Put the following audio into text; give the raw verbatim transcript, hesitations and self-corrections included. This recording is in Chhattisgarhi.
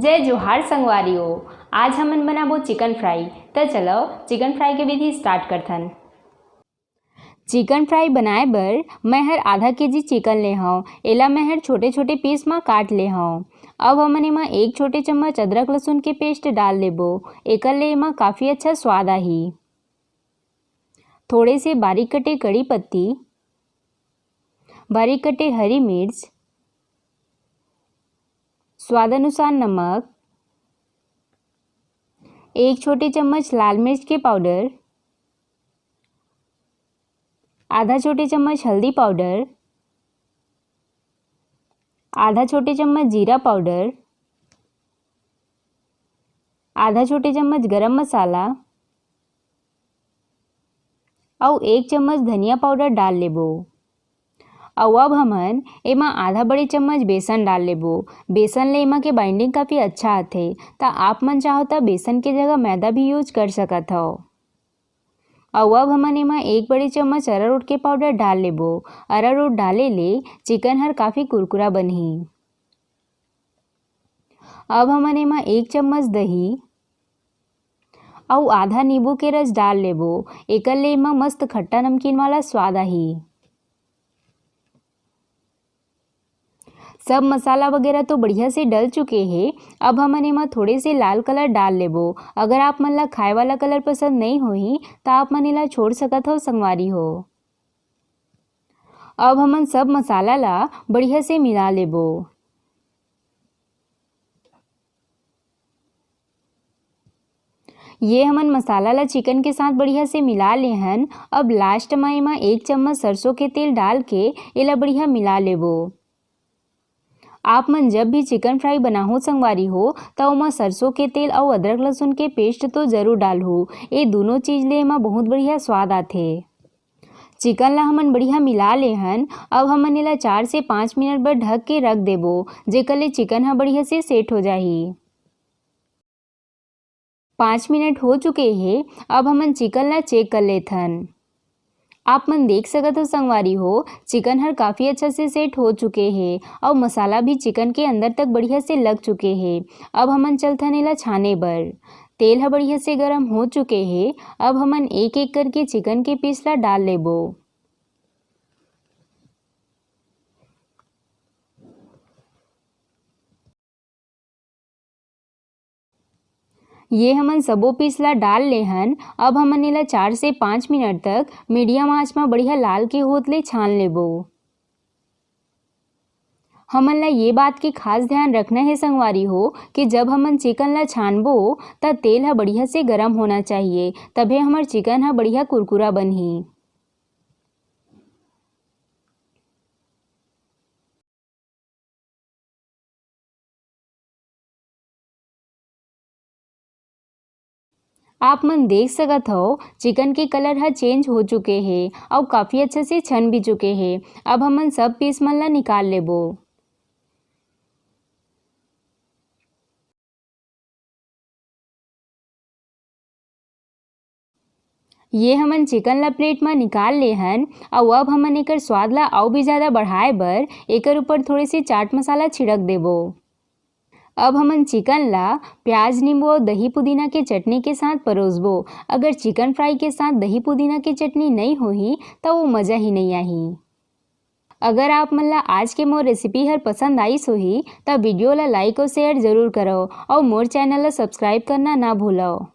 जय जोहार संगवारी हो, आज हमन बनाबो चिकन फ्राई। त चलो चिकन फ्राई के विधि स्टार्ट करथन। चिकन फ्राई बनाए बर मैं हर आधा केजी चिकन ले हंव। एला मैं हर छोटे-छोटे पीस म काट ले हंव। अब हमन एमा एक छोटे चम्मच अदरक लहसुन के पेस्ट डाल लेबो, एकर ले एमा काफ़ी अच्छा स्वाद आही। थोड़े से बारीक कटे कड़ी पत्ती, बारीक कटे हरी मिर्च, स्वाद अनुसार नमक, एक छोटे चम्मच लाल मिर्च के पाउडर, आधा छोटे चम्मच हल्दी पाउडर, आधा छोटे चम्मच जीरा पाउडर, आधा छोटे चम्मच गरम मसाला अउ एक चम्मच धनिया पाउडर डाल लेबो। अउ अब हमन एमा आधा बड़े चम्मच बेसन डाल लेबो। बेसन ले एमा के बाइंडिंग काफ़ी अच्छा आथे, त आप मन चाहो त बेसन के जगह मैदा भी यूज कर सकत हव। अउ अब हमन एमा एक बड़े चम्मच अरारोट के पाउडर डाल लेबो। अरारोट डाले ले चिकन हर काफ़ी कुरकुरा बनही। अब हमन एमा एक चम्मच दही अउ आधा नींबू के रस डाल लेबो। एकर ले एमा मस्त खट्टा नमकीन वाला स्वाद आही। सब मसाला वगैरह तो बढ़िया से डल चुके हे। अब हमन एमा थोड़े से लाल कलर डाल लेबो। अगर आप मन ला खाए वाला कलर पसंद नहीं होही, त आप मन एला छोड़ सकत हव संगवारी हो। अब हमन सब मसाला ला बढ़िया से मिला लेबो। ये हमन मसाला ला चिकन के साथ बढ़िया से मिला ले हन। अब लास्ट म एमा एक चम्मच सरसों के तेल डाल के एला बढ़िया मिला लेबो। आप मन जब भी चिकन फ्राई बनाहो संगवारी हो, त ओमा सरसों के तेल अउ अदरक लहसुन के पेस्ट तो जरूर डालहू। ये दोनों चीज ले एमा बहुत बढ़िया स्वाद आथे। चिकन ला हमन बढ़िया मिला ले हन। अब हमन एला चार से पाँच मिनट बर ढक के रख देबो, जेकर ले चिकन ह बढ़िया से सेट हो जाही। पाँच मिनट हो चुके हे। अब हमन चिकन ला चेक कर लेथन। आप मन देख सकत हो संगवारी हो, चिकन हर काफ़ी अच्छा से सेट हो चुके हे अउ मसाला भी चिकन के अंदर तक बढ़िया से लग चुके हे। अब हमन चलथन एला छाने बर। तेल ह बढ़िया से गरम हो चुके हे। अब हमन एक-एक करके चिकन के पीस ला डाल लेबो। ये हमन सबो पीस ला डाल ले हन। अब हमन एला चार से पाँच मिनट तक मीडियम आंच म बढ़िया लाल के होत ले छान लेबो। हमन ला ये बात के खास ध्यान रखना हे संगवारी हो कि जब हमन चिकन ला छानबो, त तेल ह बढ़िया से गरम होना चाहिए, तभे हमर चिकन ह बढ़िया कुरकुरा बनही। आप मन देख सकत हव, चिकन के कलर ह चेंज हो चुके हे अउ काफ़ी अच्छा से छन भी चुके हे। अब हमन सब पीस मन ला निकाल लेबो। ये हमन चिकन ला प्लेट म निकाल ले हन, अउ अब हमन एकर स्वाद ला अउ भी ज़्यादा बढ़ाए बर एकर ऊपर थोड़े से चाट मसाला छिड़क देबो। अब हमन चिकन ला प्याज, नींबू अउ दही पुदीना के चटनी के साथ परोसबो। अगर चिकन फ्राई के साथ दही पुदीना के चटनी नइ होही, त वो मज़ा ही नइ आही। अगर आप मन ला आज के मोर रेसिपी हर पसंद आइस होही, त वीडियो ला लाइक अउ शेयर जरूर करव अउ मोर चैनल ला सब्सक्राइब करना ना भूलव।